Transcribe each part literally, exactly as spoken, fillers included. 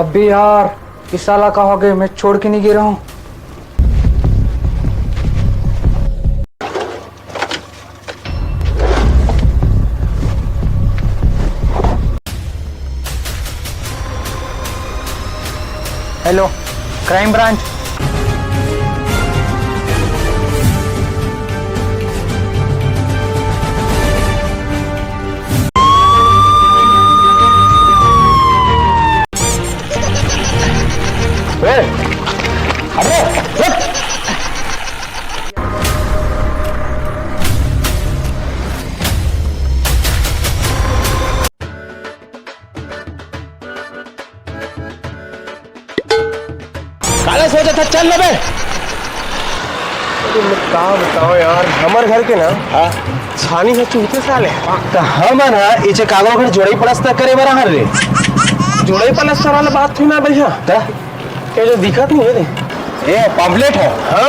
अभी यार, इस साला का हो गए, मैं छोड़ के नहीं गिरा हूँ। Hello, crime branch. ए, अरे, रुक। काला सोचा था, चल ना बे। अरे, मैं का बताओ यार, हमर घर के ना, हाँ। छानी ह चूहते साले। त हमन ह इचे कागरो घर जोड़ई पलस्तर करे बर आहन रे। जोड़ई पलस्तर वाला बात थी ना भैया। त? ये जो दिखत नहीं है रे। ए, पम्पलेट है। हाँ।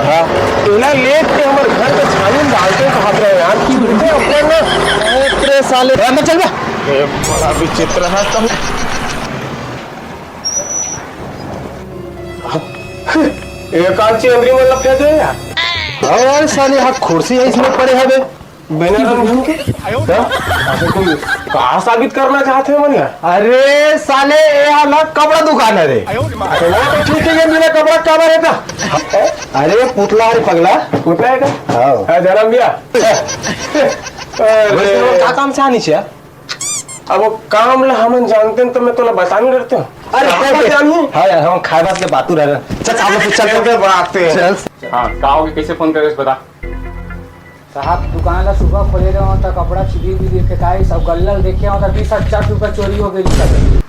हाँ। एला लेट के हमर घर के छानी में डालते कहत रहे यार, कि तुमको अपना ना। अरे साले, अंदर चल बे। ए, बड़ा विचित्र है तो। एक आध चेंदरी मन ला फेंक दे यार। हाँ यार, साले, हाँ, कुर्सी है, इसमें पड़े हवे। बिना रंग ढंग के? हाँ? ऐसे तुम का साबित करना चाहते हो मन यार? अरे साले, ये वाला कपड़ा दुकान है रे। अच्छा, वो तो ठीक है, ये बिना कपड़ा का रहता? अरे पुतला है पगला। पुतला है का? हाँ। हाँ, जन्म दिया। अरे। वैसे वो का काम से आनी चाहिए? अब वो काम ला हमन जानते हैं तो मैं तोला बता नहीं डरते हूँ। अरे, साहब चल, चल। जानू। हाँ यार, हम खाए बात के बातू रह रहे। चल, साहब, चल, चल, चल, चल, बात पे। चल। हाँ, का होगे, कैसे फोन करे, बता। साहब, दुकान ला सुबह खोले रहे हो, तो कपड़ा छिदी भी देखे काहे, सब गल्ला देखे हो, तो बीस हजार रुपया चोरी हो गई सब।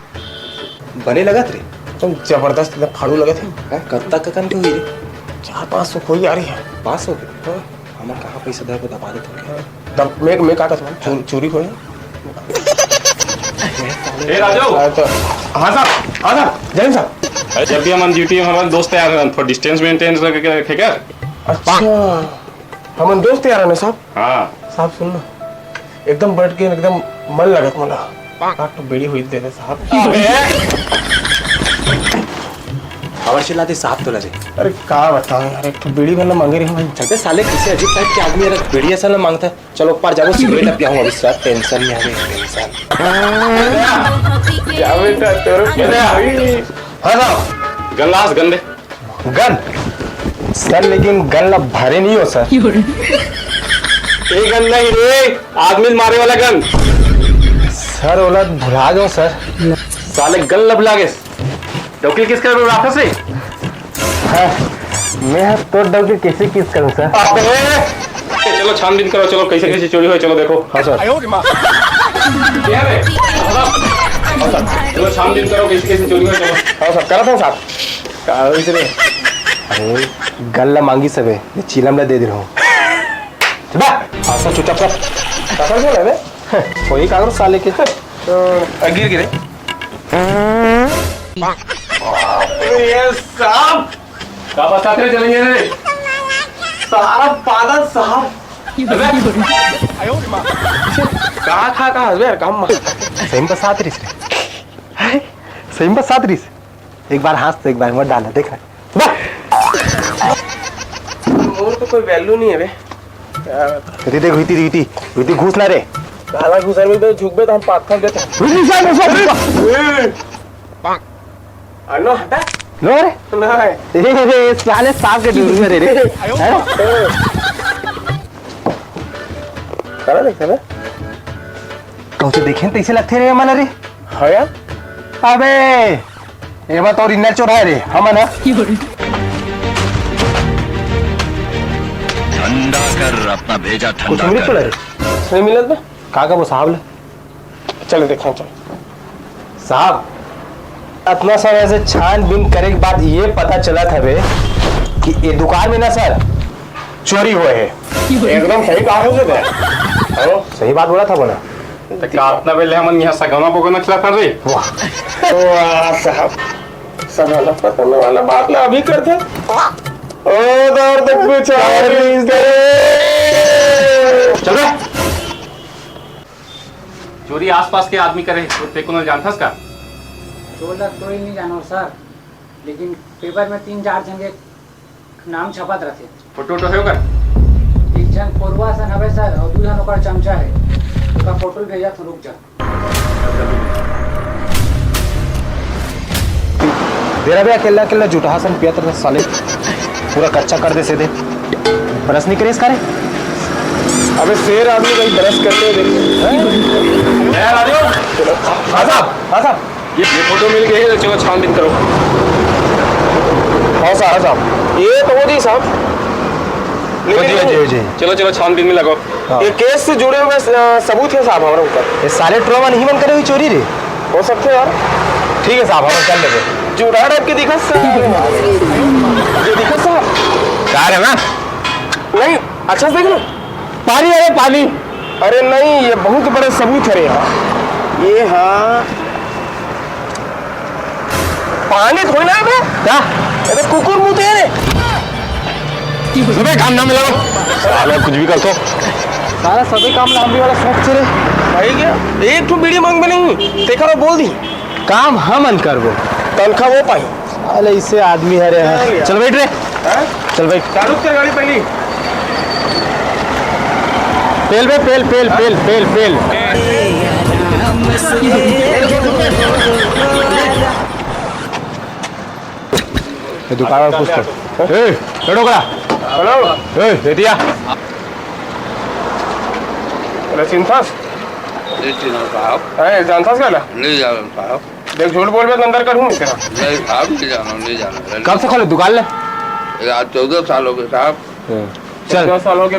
बने लगत रे? तुम जबरदस्त, एकदम फाड़ू लगत है। हाँ, कब तक का कन के हुई रे? चार पाँच सौ कोई आ रही है। पाँच सौ के? हाँ। हमर कहाँ पैसा धर के दबा देत होंगे। तब मैं, मैं का कहता हूँ, चोरी, चोरी हो गया। ए, राजू। हाँ, तो, हाँ, साहब, हाँ, साहब, जय हिंद, साहब। अरे, जब भी हमन ड्यूटी में, हमन दोस्त यार, थोड़ा डिस्टेंस मेंटेन करके रखे क्या? अच्छा, हमन दोस्त यार हैं, साहब। हाँ। साहब, सुन ना, एकदम बैठ के एकदम मन लगत मोला। आठ तो बीड़ी हुई दे दे, साहब। काबर चिल्लाते साहब तोला रे? अरे, का बताओ यार, एक तो बीड़ी वाला मांगे रहे भाई। चलते साले, किसी अजीब टाइप के आदमी यार, बीड़ी ऐसा ना मांगता है। चलो, ऊपर जाओ, सिगरेट पियाऊँ अभी सर, टेंशन में आ गई, टेंशन। क्या बेटा, तेरे को क्या हुई? हाँ साहब। गन लास, गन दे। गन? सर, लेकिन गन ला भरे नहीं हो सर। ये गन नहीं रे, आदमी मारे वाला गन। सर, ओला भुला दो सर। साले गन ला भुला गे। डौकी किस कर राक्षस रे? हाँ, मैं ह तोर डौकी कैसे किस करूँ सर? अबे! ए, चलो छानबीन करो, चलो कैसे कैसे चोरी हुई, चलो देखो। हाँ सर। क्या रे? हाँ सर। चलो छानबीन करो, कैसे कैसे चोरी हुई, चलो। हाँ सर, करत हूँ साहब। का होइस रे? अरे, गन ला मांगी सबे, मैं चीलम ला दे दे रहूँ। चुप बा। हाँ सर, चुपचाप कर। का कर बोला बे? वही कागज साले के। तो, आ, गिर गिरे। अरे साहब, का बसात रे चलेंगे रे? सारा पागल साहब। अबे, का खा का हसबे यार, काम मा। सही में बसात रहिस रे। हैं? सही में बसात रहिस। एक बार हाँस तो एक बार मत डाला, देख रहा। मोर तो कोई वैल्यू नहीं है बे। क्या बता? रीति देख, रीति, रीति, रीति घुस ना रे। काला घुसर में तो झुकबे तो हम पाथर देते हैं। रीति साहब, रीति साहब। ए! अन्नो हटा। लो रे। नहीं। ए रे, साले सांप के डूब रे रे। हैं? करा देख साले। कहूँ से देखे तैसे लगते रे मन रे। हाँ यार। अबे, ये बात ओरिजिनल चोर है रे, हमन ह। ठंडा कर, अपना भेजा ठंडा कुछ मिलत कर। पड़ा रे? नहीं मिलत बे। का का वो साहब ले? चलो देखा, चलो। साहब, अतना समय से छानबीन करे के बाद ये पता चलत हवे कि ये दुकान में ना सर, चोरी होय हे। एकदम सही कहा है उसने। हाँ, सही बात बोला था बोला। तो का अतना बेले हमन यहाँ सगौना पगौना खिलात हन रे? वाह। वाह साहब, सगौना पगौना वाला बात ला अभी करते। ओ दर्द कुछ और ही दे। चल बे। चोरी आसपास के आदमी करे, तो ते कोनो जानथस का? तोला तो ही नहीं जानो सर, लेकिन पेपर में तीन चार झन के नाम छपत रथे। फोटो वोटो हे ओकर? एक झन कोरवा सन हवे सर, और दू झन ओकर चमचा है। ओकर फोटो भेजा तो रुक जा। तेरा भी अकेला अकेला जुटहा सन पियत रहे साले, पूरा कच्चा कर दे से दे। ब्रश नहीं करेस का रे? अबे शेर आदमी कहीं ब्रश करते हुए देख। हाँ साहब, हाँ साहब। ये, ये फोटो मिल गई है, तो चलो छानबीन करो। हाँ साहब, हाँ साहब। ये तो वो जी साहब। लेकिन जी, जी, जी। चलो, चलो, छानबीन में लगाओ। हाँ। ये केस से जुड़े हुए, अ, सबूत है साहब हमारे ऊपर। ये साले ट्रोमा नहीं मन करे हुई चोरी रे। हो सकते यार। ठीक है साहब, हम कर लेते। जुड़ा टाइप के दिखा साहब। जो दिखा साहब। कार है ना? नहीं, अच्छा से देख लो। पानी है, पानी। अरे नहीं, ये बहुत बड़े सबूत है रे यार। ये हाँ, पानी थोड़ी ना है बे। क्या? अरे कुकुर मुंह तेरे। सुबह काम ना मिला। साला कुछ भी कर तो। साला सभी काम लंबी वाला सोच रे। भाई क्या? एक ठो बीड़ी मांग में नहीं। देखा ना बोल दी। काम हमन करबो। तनखा वो पाई। साले इसे आदमी है रे। चल बैठ रे। हाँ? चल भाई। चालू कर गाड़ी पहली। पेल बे, पेल, पेल, पेल, पेल, पेल। ये दुकान वाला पूछ तो। ए, ए, डोकरा। हेलो। ए, दे दिया। अरे चिंथस। नहीं चिन्हव साहब। अरे जानथस का ला? नहीं जानव साहब। देख, झूठ बोलबे तो अंदर कर हूँ तेरा। नहीं साहब, नहीं जानव, नहीं जानव। कब से खोले दुकान ले? ये आज चौदह साल हो गए साहब। चल। चौदह साल हो गए।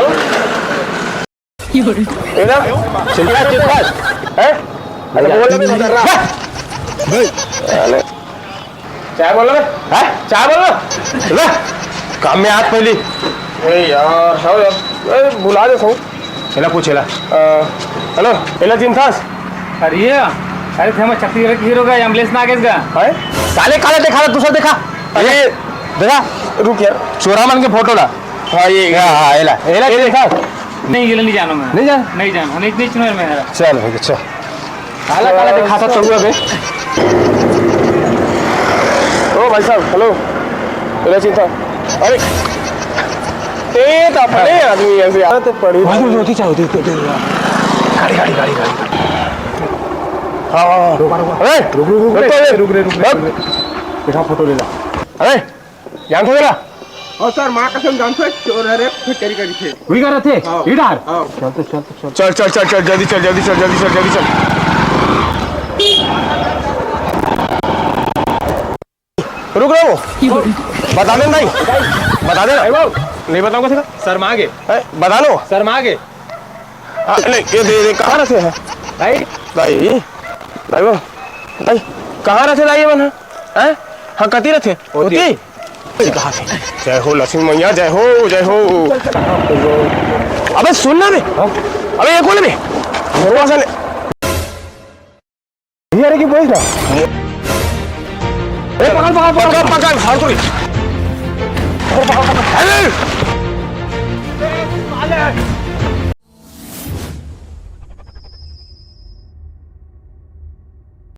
ये ना? चिंथस, चिंथस। हैं? अरे बोल ना, अंदर रहा। अरे। चाय बोल ना। हैं? चाय बोल ना। ले। काम में हाथ पहली। ए यार, हाँ यार। ए, बुला दे सो। एला पूछ, एला। अ, हेलो, एला चिंथस? अरे ये, अरे थे मैं छत्तीसगढ़ के हीरो का, एम्बुलेंस ना आ गया इसका। हैं? साले काला देखा रहा, दूसरा देखा। अरे, ये देखा? रुक यार। चोरा मन के फोटो ला। हाँ, ये, हाँ, हाँ, एला, एला ये चिंथस। नहीं, ये नहीं जाना मैं। नहीं जाना? नहीं जाना, नहीं, नहीं चुना मैं। चल, भाई, अच्छा। काला, काला दिखाता चौबे। ओ भाई साहब, हेलो। एला चिंथस। अरे, ए, तो अपने आदमी ऐसे यार, तो पड़ी। भाई, भाई, होती चाहे, होती, होती, होती। गाड़ी, गाड़ी, गाड़ी, गाड़ी। हाँ, हाँ, हाँ। रुक, रुक, रुक। अरे, रुक, रुक, रुक, रुक, रुक, रुक, रुक, रुक। रुक। बेटा, फोटो ले ला। अरे, जानथस एला? हाँ सर, माँ कसम जानथस, चोर हरे, फिर करी करी थे। वही कर रहे थे? हाँ। ये डार? हाँ। चल तो, चल तो, चल। चल, चल, चल, चल, जल्दी चल, जल्दी चल, जल्दी चल, जल्दी चल। रुक रहे हो? बता दे ना भाई। बता दे ना। भाई बाबू। नहीं बताऊंगा सीधा। सर मांगे। ए, बता लो। सर मांगे। हाँ, नहीं, ये दे, दे, कहाँ रखे हैं? भाई। भाई, भाई वो, भाई, कहाँ रखे दाई मन ह? हैं? हाँ, कति रखे? होती। होती? ये कहाँ से? जय हो लक्ष्मी मैया, जय हो, जय हो। अबे सुन ना बे। हाँ? अबे ये कौन है बे? घरवा साले। ये अरे की बोल ना। ए, पकड़, पकड़, पकड़। पकड़, पकड़, फाड़ दो रे। पकड़, पकड़, पकड़।